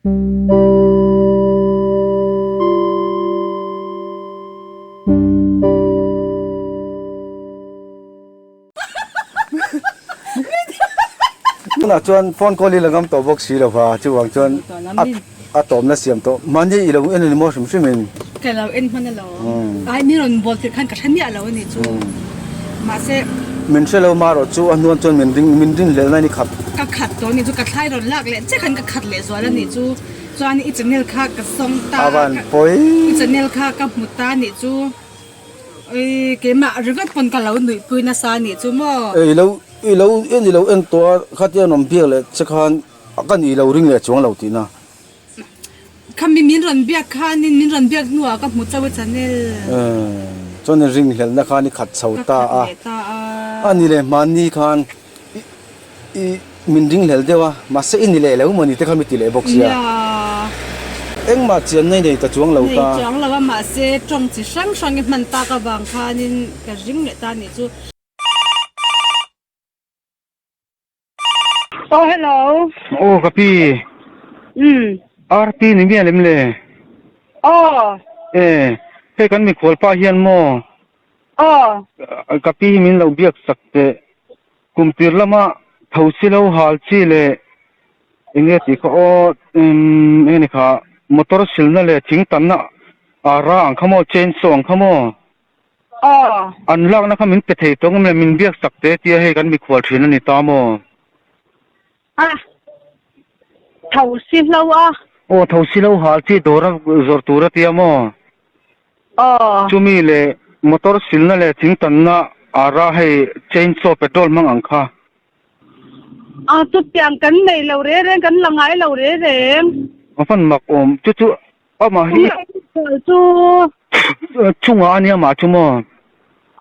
Tunah chuan phone call hi la ngam tawh bawk si lo va, chuvang chuan a tawmna siam tawh. Mahni i lo en a ni maw hrim hrim in? Ka lo en hman alawm. Ai min rawn bawl tirh khan ka hre miah lo a nih chu. Mahse. Min hre lo marawh chu a hnuan chuan min ring min rinhlelh na ni khat. Ka khat tawh a nih chu ka thlai rawn lak leh che khan ka khat leh zual a nih chu. Chuan i channel kha ka sawng ta A van pawi. I channel kha ka hmu ta a nih chu. Oi keimah ringawt pawn ka lo nuihpui nasa a nih chu maw. I lo i lo en i lo en tawh a khatia an awm biak leh che khan ka nih lo ring leh chuang lo tihna. Khami min rawn biak khanin min rawn biak hnuah ka hmu chauh a channel. Chuan i ringhlelhna khan i khat chho ta a. Ka khat leh ta a. A ni leh hmanni khan i min ringhlel deuh a, mahse i ni leh lo maw ni te kha mi ti leh bawk sia. Nia. Engmah chianna i nei ta chuang lo ta. Nei chuang lo a, mahse tawng chi hrang hrang i hman tak avang khanin ka ring leh ta a nih chu. Oh hello. Aw ka pi. Umm. RP ni mial em le? Aw. E, hei kan mikhual pa hian maw? Aw. Ka pi hi min lo biak sak teh. Kum tir lama tho si lo hal chi leh enge tih kha aw umm enge ni kha motor silna leh thing tanna ara ang kha maw chainsaw ang kha maw? Aw. An lakna kha min pe thei tawng em le, min biak sak te tia hei kan mikhual thin a ni ta maw? A, tho si hlo a. Aw, tho si lo hal chi dawr a zawrh tur a tia maw? Aw. Chumi leh motor silna leh thing tanna ara hei chainsaw petrol hmang ang kha. A, chutiang kan nei lo reng reng, kan la ngai lo reng reng. A hman mak awm, chu chu Amah hi chu chungah a nia mah chu maw?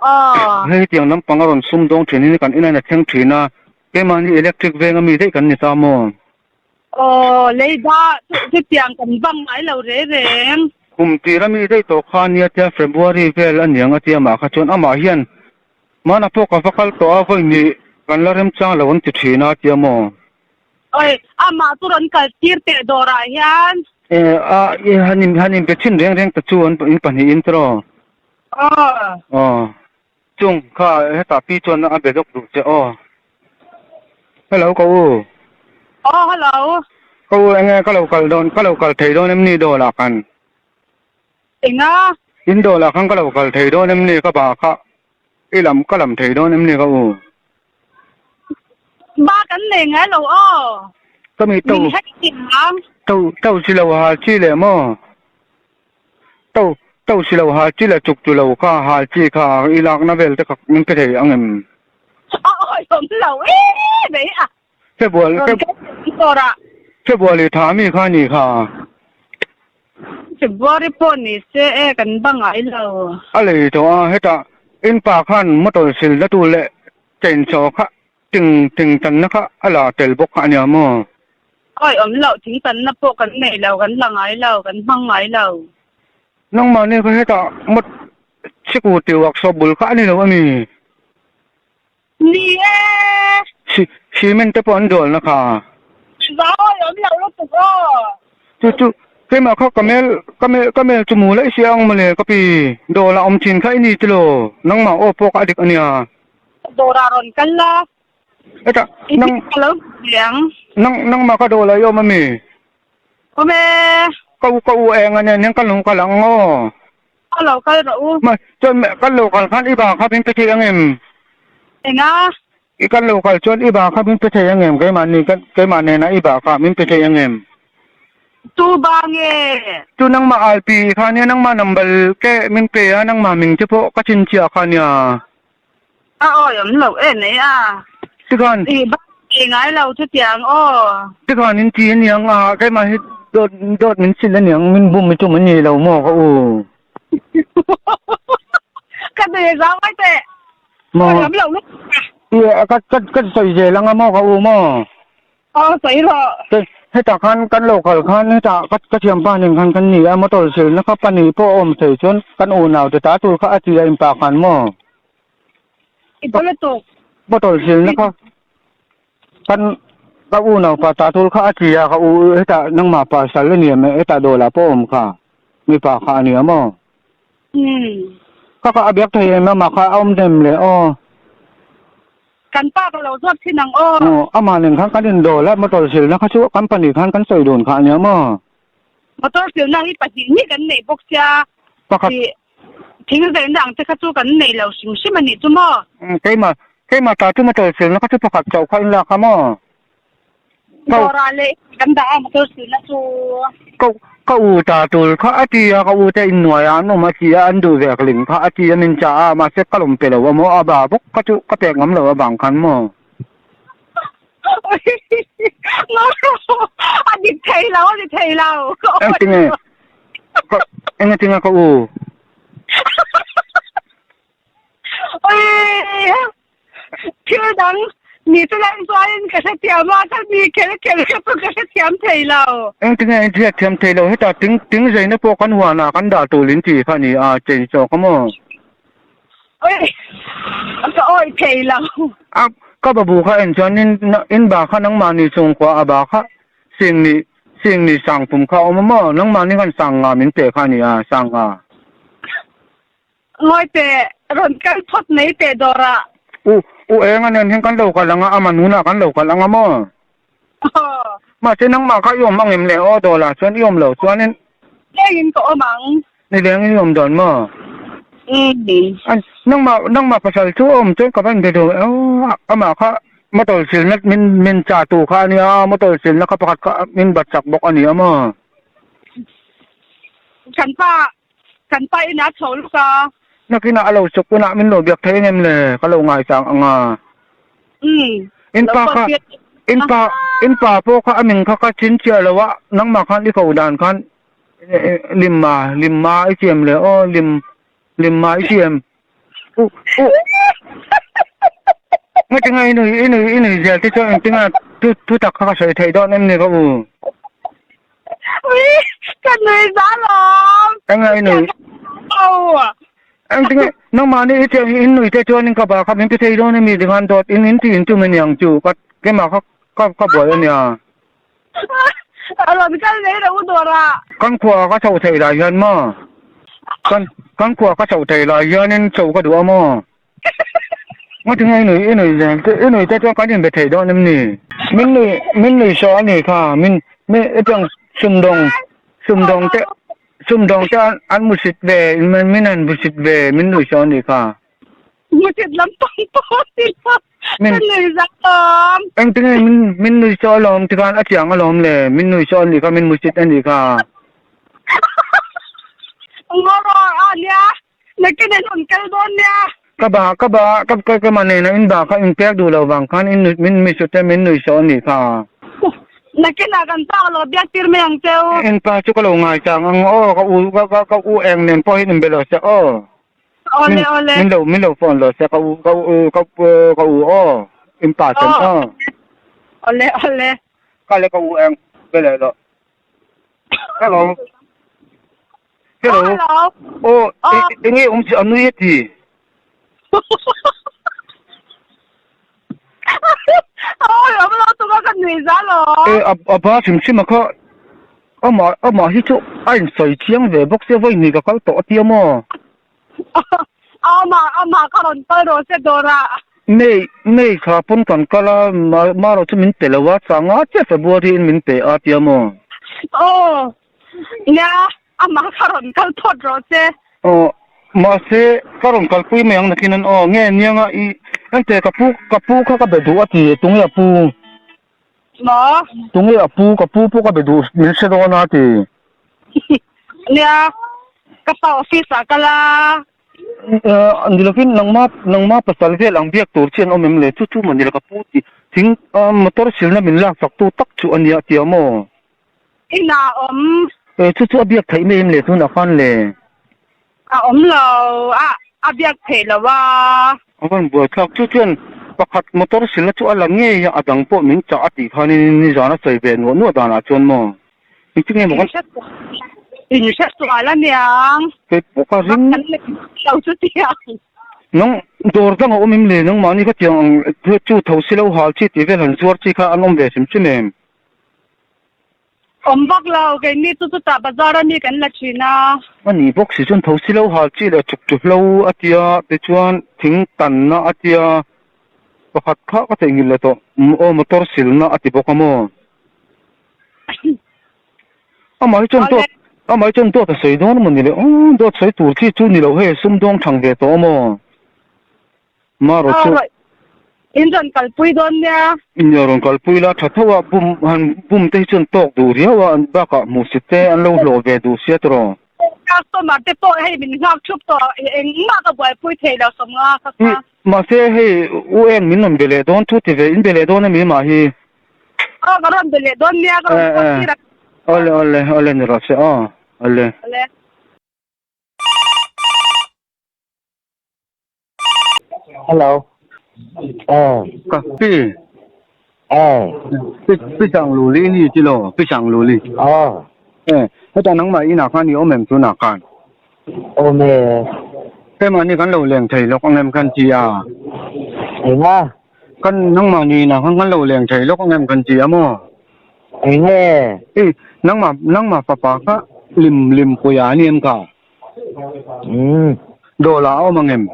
Aw. Hei hetiang lampang a rawn sum dawng thin in kan inah in a thleng thin a, keimahni electric veng ami daih kan ni ta maw? Aw, leida chutiang kan bang ngai lo reng reng. Kum tir ami daih tawh kha ania tia February vel a niang a tia mah kha chuan amah hian hmanah pawh ka va kal tawh a vawi ni kan la remchang lo an ti thin a tia maw? Oi, amah chu rawn kal tir teh dawrah hian. E, a, i han in, han inbe thin reng reng ta chu an in pahnihin tiraw? Aw. Aw. Chung kha hetah pi chuan a be lawk duh che aw. Hello ka u. Aw, hello. Ka u enge ka lo kal dawn, ka lo kal thei dawn em ni dawlah khan? Enga? In dawlah khan ka lo kal thei dawn em ni ka bah kha i lam, ka lam thei dawn em ni ka u? Ba kan nei ngai lo aw. Ka mi to. Min hek thiam. To to si lo hal chi le maw. To to si lo hal chi le chuk chu lo kha hal chi kha i lak na vel te kha min pe thei ang em. A awi awm lo e mai a. February February tha mi kha ni kha. February pawh ni se e kan ba ngai lo. A lei tawh a hetah in pa khan motor sil na tur leh chainsaw kha ting ting tanna kha a la tel bawk kha a nia maw? Awi awm loh thing tanna pawh kan nei lo kan la ngai lo kan hmang ngai lo. Nangmahni kha hetah mot sikul workshop bul kha a ni lo a mi? Ni e! Cement te pawh an dawlna kha. Zau a awm lo lutuk aw. Chu chu keimah kha ka mel ka mel ka mel chu mu laih si ang mawle ka pi. Dawlah awm thin kha i ni tilo. Nangmah aw pawh kha a dik a nia. Dawrah rawn kal la. Hetah nang I ka lo hmu ang. Nang nangmah kha dawlah i awm a mi? Awm e. Ka u ka u eng a nia niang ka lo kal ang aw. Ka lo kal rawh u. Ma, chuan kan lo kal khan i ba kha min pe thei ang em? Enga? I kan lo kal chuan i ba kha min pe thei ang em? Keimahni kan keimah nena i ba kha min pe thei ang em? Tu ba nge? Chu nangmah alpi kha nia nangmah number te min pe a nangmah ming te pawh ka chhinchhiah kha nia. A awi awm loh em e a. Tikhan. I ba ei ngai lo chutiang aw. Tikhan in ti aniang a keimah hi dawt dawt min sil aniang min bum hi tum an ni lo maw ka u. Ka nei zau mai teh. Maw. Awi awm loh lutuk a. I ka ka ka sawi zel anga maw ka u maw. Aw sawi rawh. Te hetah khan kan lo kal khan hetah ka ka thiampa nen khan kan ni a motor silna kha pahnih pawh a awm thei chuan kan unau te ta tur kha a ti a inpah khan maw. I pawl a tawk. Motor silna kha kan Ka u naupa ta tur kha a ti a, ka u hetah nangmah pasal a nia hetah dawlah pawh a awm kha, mipa kha a nia maw? Ka ka a biak thei em amah kha a awm nem le aw. Kan pa ka lo zawt thin ang aw. Aw, amah nen khan kan indawl a, motor silna kha chu company khan kan sawi dun kha a nia maw? Motor silna hi pahnihnih kan neih bawk sia. Pakhat. Thing zaina ang te kha chu kan nei lo hrim hrim a nih chu maw? Keimah, keimah ta chu motor silna kha chu pakhat chauh kha in lak a maw? Dawrah leh kan dah a motor silna chu. Ka, ka u ta tur kha a ti a, ka u te innuaiah an awm a ti a, an duh vek ling kha a ti a min chah a, mahse ka lawm pe lo a maw, a ba bawk kha chu ka pek ngam lo avang khan maw? A dik thei lo, a ni thei lo. Engtinge? Ka engatinga ka u? Thil dang ni chu lang chuanin ka hrethiam a, ka mi kher kher kha chu ka hrethiam thei lo. Engtinge in hriatthiam thei lo? Hetah ting ting zeina pawh kan huanah kan dah tur in tih kha a ni a, change zawk a maw? Oi, ka awih thei lo. A, ka babu kha en chuan in in ba kha nangmahni chhungkua a ba kha Sing ni, sing ni sang pum kha a awm a maw? Nangmah ni khan sang nga min pe kha a ni a, sang nga. Ngawi teh, rawn kal phawt mai teh dawrah. U, u eng a nen hian kan lo kal ang a, ama nunah kan lo kal ang a maw? Aw. Mahse nangmah kha i awm ang em le aw dawlah chuan i awm lo chuanin. Lengin ka awm ang. Ni lengin i awm dawn maw? Umm. An, nangmah, nangmah pasal chu a awm chuan ka va inbe duh aw, amah kha motor silna min, min cha tu kha a nia, motor silna kha pakhat kha min bat chak bawk a ni a maw? Kan pa, kan pa in a chho luk a. Nakinah a lo chuk hunah min lo biak thei ang em le? Ka lo ngaisang ang a. Umm. In pa kha, in pa, in pa pawh kha a min kha ka chhinchhiah lo a, nangmah khan i ko dan khan Limma, limma i siam le aw, lim, limma i siam. U, u. Ngatinga i nui, i nui, i nui zel te chuan engtinga thu, thu tak kha ka sawi theih dawn em ni ka u? Ui, ka nui za lawm. Enga i nui? Engtinge, nangmahni i thiam in nui te chuan in ka ba kha min ti thei dawn em ni tikhan dawt in in ti in tum aniang chu ka keimah kha ka ka buai ania. A rawn kal mai lo u dawrah. Kan khua ka chho thei lai hian maw? Kan kan khua ka chho thei lai hianin chho ka duh a maw? Ngatinge i nui i nui zel te i nui te chuan kan inbe thei dawn em ni? Min nui min nui saw a ni kha min mi hetiang sumdawng sumdawng te sumdawng te an an musit ve min han musit ve min nui saw a ni kha. Musit lampang pawh ni lo. Min Ka nui zak awm. Engtinge min min nui saw alawm tikhan a chiang alawm le min nui saw anih kha min musit anih kha. Ngawrawr a nia nakin an rawn kal dawn nia. Ka ba ka ba ka ka ka mah nena in ba kha in pek duh lo vang khan in min misut e min nui saw anih kha. Nakinah kan pa ka lo biak tir mai ang cheu. In pa chu ka lo ngai chang ang aw ka u ka ka ka u eng nen pawh hian in be lo se aw. Awle awle. Min lo min lo phone lo se ka u ka u ka ka u aw in pa chen aw. Awle awle. Ka le ka u eng be le lo. Hello. Hello. Hello. Oh, enge om chi anui ati. Oh, lam lo tu ka nui za lo. E a a ba chim chim a kha Amah amah hi chu a insawi chiang ve bawk sia vawi hnih ka kal tawh a tia maw? Amah amah ka rawn kal rawh se dawrah. May May thla pawn kan kal a marawh chu min pe lo a changa chiah February in min pe a tia maw? Aw nia amah ka rawn kal phawt rawh se. Aw mahse ka rawn kalpui mai ang nakin an aw nge nianga i engte ka pu ka pu kha ka be duh a ti tunge a pu? Maw? Tunge a pu, ka pu pawh ka be duh min hre dawn a ti. Nia, ka pa office ah kal a. Ni lovin nangma nangma pasal vel ang biak tur chi an awm em le? Chu chu maw ni le ka pu ti thing motor silna min lak chak tu tak chu a nia tia maw? Inah a awm. E chu chu a biak theih mai em le tunah khan le? A awm lo a, a biak theih lo a. A rawn buai thlak chu chuan pakhat motor silna chu a la ngei a, a dang pawh min chah a tih khanin nizan a sawi ve nuah nuah danah chuan maw engtin nge maw kan In hre sual aniang. Kei pawh ka ring lo chu tiang. Nang dawr dang a awm em le? Nangmahni kha tiang ang chu tho si lo hal chi tih vel han zuar chi kha an awm ve hrim hrim em? Awm vak lo, keini chu chutah bazar a mi kan la thin a. A nih bawk si chuan tho si lo hal chi leh chuk chu hlo a tia, tichuan thing tanna a tia, pakhat kha ka theihnghilh leh tawh, aw motor silna a ti bawk a maw? Amah hi chuan dawt amah hi chuan dawt a sawi dawn emaw ni le aw dawt sawi tur chi chu ni lo hei sum dawng thang ve tawh amaw marawh chu In rawn kalpui dawn nia. Nia rawn kalpui la tha tho a bum han bum te hi chuan tawk duh riau a an bakah hmuhsit te an lo hlawh ve duh sia tawh. Customer te pawh hei min nghak thup tawh engmah ka buaipui thei lo sawmnga kha kha. Mahse hei u eng min rawn be leh dawn thu ti ve in be leh dawn ami mah hi. Aw ka rawn be leh dawn nia ka rawn phone tir a. Awle awle awle ni rawh se aw awle. Awle. Hello. Aw. Ka pi. Aw. Pi pi chang luli ni chi lo pi chang luli. Aw. Eh heta nangmah inah khan i awm em tunah khan? Awm e. Keimahni kan lo leng thei lawk ang em kan ti a. Enga? Kan nangmahni inah khan kan lo leng thei lawk ang em kan ti a maw? Enge? I nangmah nangmah fapa kha lim lim puia a ni em ka? Umm. Dawlah a awm ang em?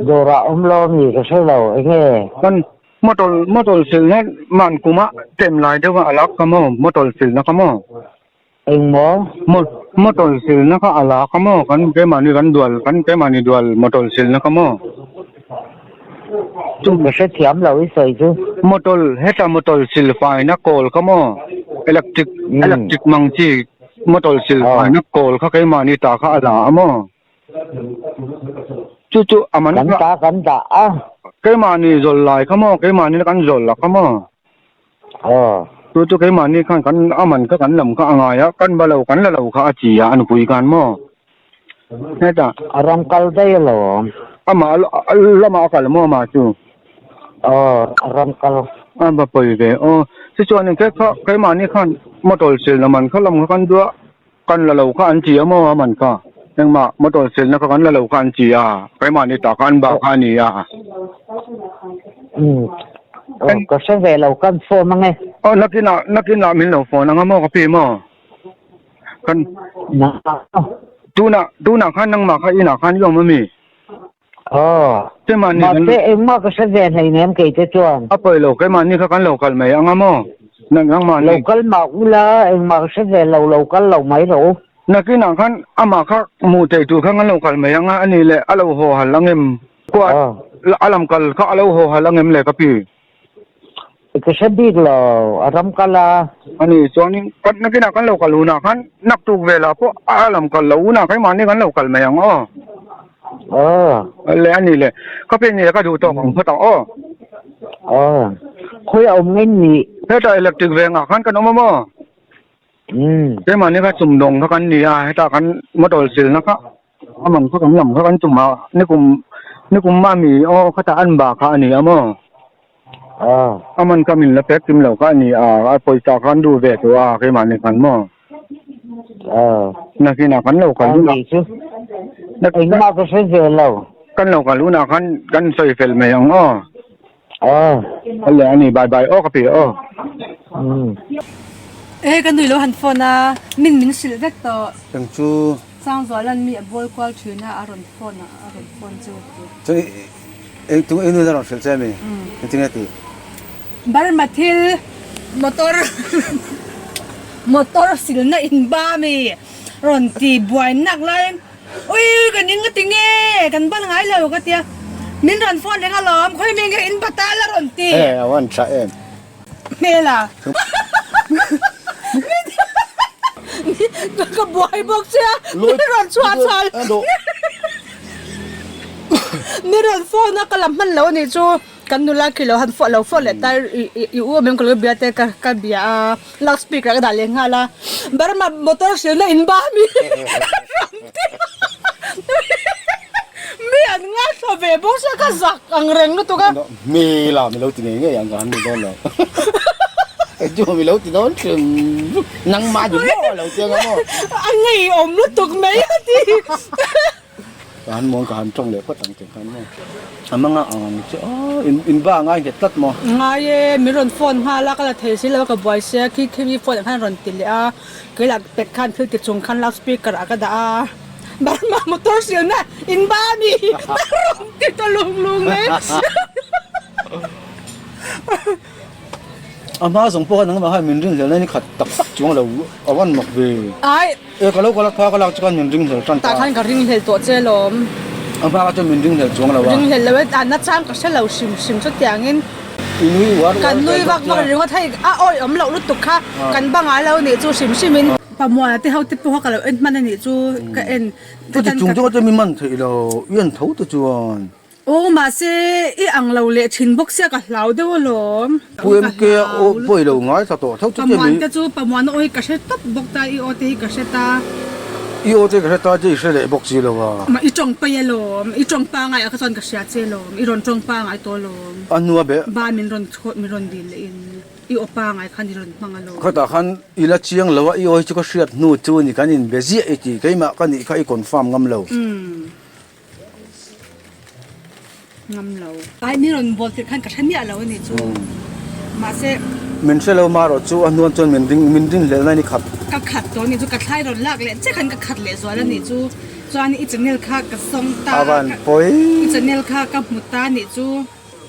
Dawrah awm lo ami ka hre lo enge? Kan motor motor silna man kuma tem lai deuh a alak ka maw motor silna ka maw? Eng maw? Motor silna kha a lak a maw? Kan keimahni kan dual kan keimahni dual motor silna kha maw? Chu ka hrethiam lo i sawi chu. Motor heta motor sil faina kawl kha maw? Electric electric mang chi motor sil faina kawl kha keimahni ta kha a la a maw? Chu chu a man Kan ta kan dah a. Keimahni zawl lai kha maw? Keimahni kan zawl la kha maw? Aw. Chu chu keimahni khan kan a man kha kan lam kha a ngai a, kan ba lo kan la lo kha a chi a, a nupui khan maw? Hetah. A rawn kal daih alawm. Amah lamah a kal maw amah chu? Aw, a rawn kal. A va pawi ve aw. Tichuan engkhe kha keimahni khan motor silna man kha lam kha kan duh a, kan la lo kha an ti a maw a man kha? Engmah motor silna kha kan la lo kha an ti a, keimahni tah kha an bah kha a ni a. Umm, aw ka hre ve lo kan phone ang e. Aw nakinah nakinah min lo phone ang a maw ka pi maw? Kan tunah tunah khan nangmah kha inah khan i awm ami? Aw. Keimahni kan Mahse engmah ka hre ve hleinem kei te chuan. A pawi lo keimahni kha kan lo kal mai ang a maw? Nangmahni. Lo kal mah ula engmah ka hre ve lo lo kal lo mai rawh u. Nakinah khan amah kha hmuh theih tur khan kan lo kal mai ang a ani le a lo haw hal ang em? Kua a lam kal kha a lo haw hal ang em le ka pi? Ka hre bik lo, a ram kal a. A ni, chuanin kan nakinah kan lo kal hunah khan naktuk velah pawh a lam kal lo hunah keimahni kan lo kal mai ang aw. Aw. Le a ni le, ka pen nge ka duh tawk ang phawt ang aw. Aw, khawi a awm ngei ni? Hetah electric vengah khan kan awm a maw? Umm. Keimahni kha chumdawng kha kan ni a, hetah kan motor silna kha A man kha kan lam kha kan tum a, nikum nikum mah mi aw khatah an ba kha a ni a maw? A man kha min la pek kim lo kha a ni a, a pawisa kha an duh ve tawh a keimahni khan maw? Nakinah kan lo kal hunah Engmah ka hre ve lo. Kan lo kal hunah khan kan sawi fel mai ang aw. Awle a ni bye bye aw ka pi aw. E ka nui lo han phone a min min hrilh vek tawh. Eng chu. Sangzualan mi a bawl kual thin a a rawn phone a a rawn phone chu. Chuan eng tung i nui a rawn hrilh che mi engtin nge tih. Burma thil motor motor silna in ba mi rawn ti buai nak laiin Ui ka ning a ti nge kan ban ngai lo ka tia min rawn phone reng alawm khawi mi nge in batal a rawn ti. E a van tha em. Hmel a. Ka buai bawk che a min rawn chhuah chhal. Min rawn phone a ka la hman lo a nih chu. Kan nula khi lo han fawh lo fawh leh ta i u awm em ka lo bia te ka ka bia a loud speaker ah ka dah leh nghal a Burma motor hrilhna in ba mi ram te mi an ngaithla ve bawk sia ka zak ang reng lutuk a. Hmel a mi lo ti ngei ngei ang ka han ni dawn lo chu mi lo ti dawn hrim nangmah ni maw a lo ti anga maw a ngeiawm lutuk mai a ti. Ka han mawn ka han tawng leh phawt ang che khan maw. A manga ang ang che aw in in ba ngai nghet tlat maw. Ngai e, min rawn phone nghal a, ka la thei si lo a ka buai sia, khi khi mi phone ah khan rawn ti leh a, kei lah pek khan thil ti chung khan loud speaker ah ka dah a, Burma motor silna in ba mi a rawn ti ta lung lung mai. A hma zawng pawh khan nangmah khan min rinhlelh na ni khat tak tak chuang lo a van mak ve. Ai. E ka lo kal a kha ka lak chu khan min ringhlel tan ta. Tah khan ka ringhlel tawh che lawm. A hma kha chuan min ringhlel chuang lo a. Ringhlel lo e, a nachang ka hre lo hrim hrim chutiangin. I nui uar uar Kan nui vak vak ringawt hei a awi awm loh lutuk kha kan bangah lo nih chu hrim hrim in. Pamuana te ho te pawh kha ka lo en hman a nih chu ka en. Chuti chung chu ka mi man theih lo i en tho te chuan. Aw mahse i ang lo leh thin bawk sia ka hlau deuh alawm. Pu MK a aw pawh i lo ngaithla tawh tho chutia mi. Pamuan te chu Pamuan aw hi ka hre tawp bawk ta i aw te hi ka hre ta. I aw te ka hre ta che i hre leh bawk si lo a. Mah i tawng paih alawm i tawng pangai ah kha chuan ka hria che alawm i rawn tawng pangai tawh alawm. A hnua beh. Ba min rawn chhuah min rawn dil leh in i aw pangai khan i rawn hmang alawm. Khatah khan i la chiang lo a i aw hi chu ka hriat hnu chu ni kan inbe ziah i ti keimah ka nih kha i confirm ngam lo. Ngam lo. Ai min rawn bawl tirh khan ka hre miah lo a nih chu. Mahse. Min hre lo marawh chu a hnuan chuan min ring min rin hlelh na ni khat. Ka khat tawh a nih chu ka thlai rawn lak leh che khan ka khat leh zual a nih chu. Chuan i channel kha ka sawm ta A van pawi. I channel kha ka hmu ta a nih chu.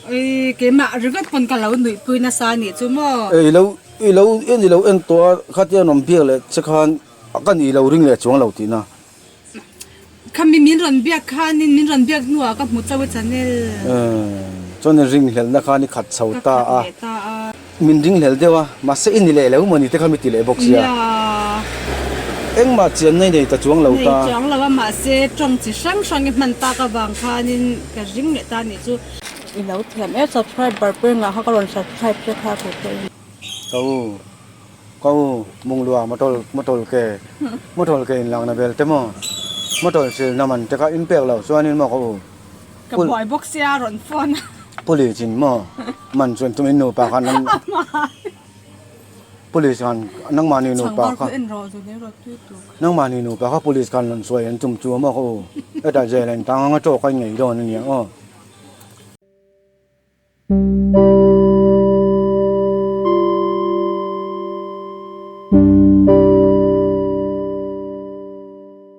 Oi keimah ringawt pawn ka lo nuihpui nasa a nih chu maw. I lo i lo en i lo en tawh a khatia an rawn biak leh che khan ka nih lo ring leh chuang lo tihna. Khami min rawn biak khanin min rawn biak hnuah ka hmu chauh i channel. Chuan i ringhlelhna khan i khat chho ta a. Ka khat leh ta a. Min ringhlel deuh a, mahse i ni leh lo maw ni te kha mi ti leh bawk sia. Nia. Engmah chianna i nei ta chuang lo ta. Nei chuang lo a, mahse tawng chi hrang hrang i hman tak avang khanin ka ring leh ta nih chu. I lo thiam e, subscriber pawimah kha ka rawn subscribe che kha kei pawhin. Ka u. Ka u Munglua motor motor ke motor ke in lakna vel te maw motor silna man te kha in pek loh chuanin maw ka u Ka buai bawk sia rawn phone a. Police in maw man chuan tum in nupa khan an Police khan nangmahni nupa kha nangmahni nupa kha police khan rawn sawi an tum chu a maw ka u hetah jail ah in tang anga tawk a in ngei dawn ania aw.